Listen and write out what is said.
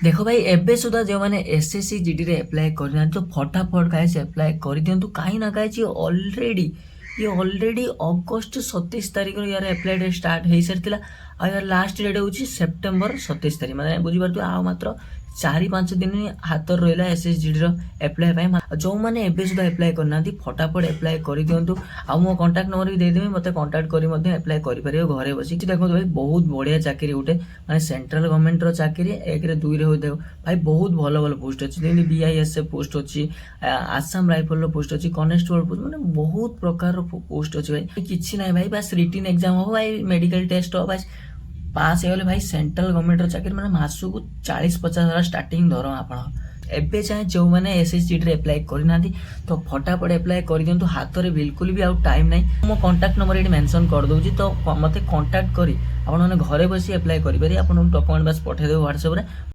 ଦେଖ ଭାଇ, ଏବେ ସୁଦ୍ଧା ଯେଉଁମାନେ ଏସ୍ଏସ୍ସି ଜିଡିରେ ଆପ୍ଲାଏ କରିନାହାନ୍ତି, ତ ଫଟାଫଟ ଗାଇସ୍ ଆପ୍ଲାଏ କରିଦିଅନ୍ତୁ। କାହିଁ ନା ଗାଇସ୍, ଇଏ ଅଲରେଡ଼ି ଅଗଷ୍ଟ 27 ତାରିଖରୁ ୟାର ଆପ୍ଲାଏ ଡେଟ୍ ଷ୍ଟାର୍ଟ ହେଇସାରିଥିଲା ଆଉ ୟାର ଲାଷ୍ଟ ଡେଟ୍ ହେଉଛି ସେପ୍ଟେମ୍ବର 27 ତାରିଖ। ମାନେ ବୁଝିପାରୁଥିବେ, ଆଉ ମାତ୍ର 4-5 ଦିନ ହାତରେ ରହିଲା ଏସ୍ଏସ୍ ଜିଡିର ଆପ୍ଲାଏ ପାଇଁ। ଆଉ ଯେଉଁମାନେ ଏବେ ସୁଦ୍ଧା ଆପ୍ଲାଏ କରିନାହାନ୍ତି, ଫଟାଫଟ ଆପ୍ଲାଏ କରିଦିଅନ୍ତୁ। ଆଉ ମୋ କଣ୍ଟାକ୍ଟ ନମ୍ବର ବି ଦେଇଦେବି, ମୋତେ କଣ୍ଟାକ୍ଟ କରି ମଧ୍ୟ ଆପ୍ଲାଏ କରିପାରିବେ ଘରେ ବସିକି। ଦେଖନ୍ତୁ ଭାଇ, ବହୁତ ବଢ଼ିଆ ଚାକିରି ଗୋଟେ, ମାନେ ସେଣ୍ଟ୍ରାଲ ଗଭର୍ଣ୍ଣମେଣ୍ଟର ଚାକିରି। ଏକରେ ଦୁଇରେ ହୋଇଥିବ ଭାଇ, ବହୁତ ଭଲ ଭଲ ପୋଷ୍ଟ ଅଛି। ଯେମିତି ବିଆଇଏସ୍ଏଫ୍ ପୋଷ୍ଟ ଅଛି, ଆସାମ ରାଇଫଲର ପୋଷ୍ଟ ଅଛି, କନେଷ୍ଟବଳ ପୋଷ୍ଟ, ମାନେ ବହୁତ ପ୍ରକାରର ପୋଷ୍ଟ ଅଛି ଭାଇ। କିଛି ନାହିଁ ଭାଇ, ବାସ୍ ରିଟିନ୍ ଏକ୍ଜାମ ହବ ଭାଇ, ମେଡିକାଲ ଟେଷ୍ଟ ହବ, ବାସ୍ ପାସ୍ ହେଇଗଲେ ଭାଇ ସେଣ୍ଟ୍ରାଲ ଗଭର୍ଣ୍ଣମେଣ୍ଟର ଚାକିରି, ମାନେ ମାସକୁ 40-50 ହଜାର ଷ୍ଟାର୍ଟିଂ ଦରମା। ଆପଣ ଏବେ ଯାଏଁ ଯେଉଁମାନେ ଏସ୍ଏସ୍ ଜିଡିରେ ଆପ୍ଲାଏ କରିନାହାନ୍ତି, ତ ଫଟାଫଟ ଆପ୍ଲାଏ କରିଦିଅନ୍ତୁ। ହାତରେ ବିଲକୁଲ ବି ଆଉ ଟାଇମ୍ ନାହିଁ। ମୋ କଣ୍ଟାକ୍ଟ ନମ୍ବର ଏଇଠି ମେନସନ୍ କରିଦେଉଛି, ତ ମୋତେ କଣ୍ଟାକ୍ଟ କରି ଆପଣମାନେ ଘରେ ବସି ଆପ୍ଲାଏ କରିପାରିବେ। ଆପଣଙ୍କୁ ଡକୁମେଣ୍ଟ ବାସ୍ ପଠାଇଦେବେ ହ୍ୱାଟ୍ସଆପ୍ରେ।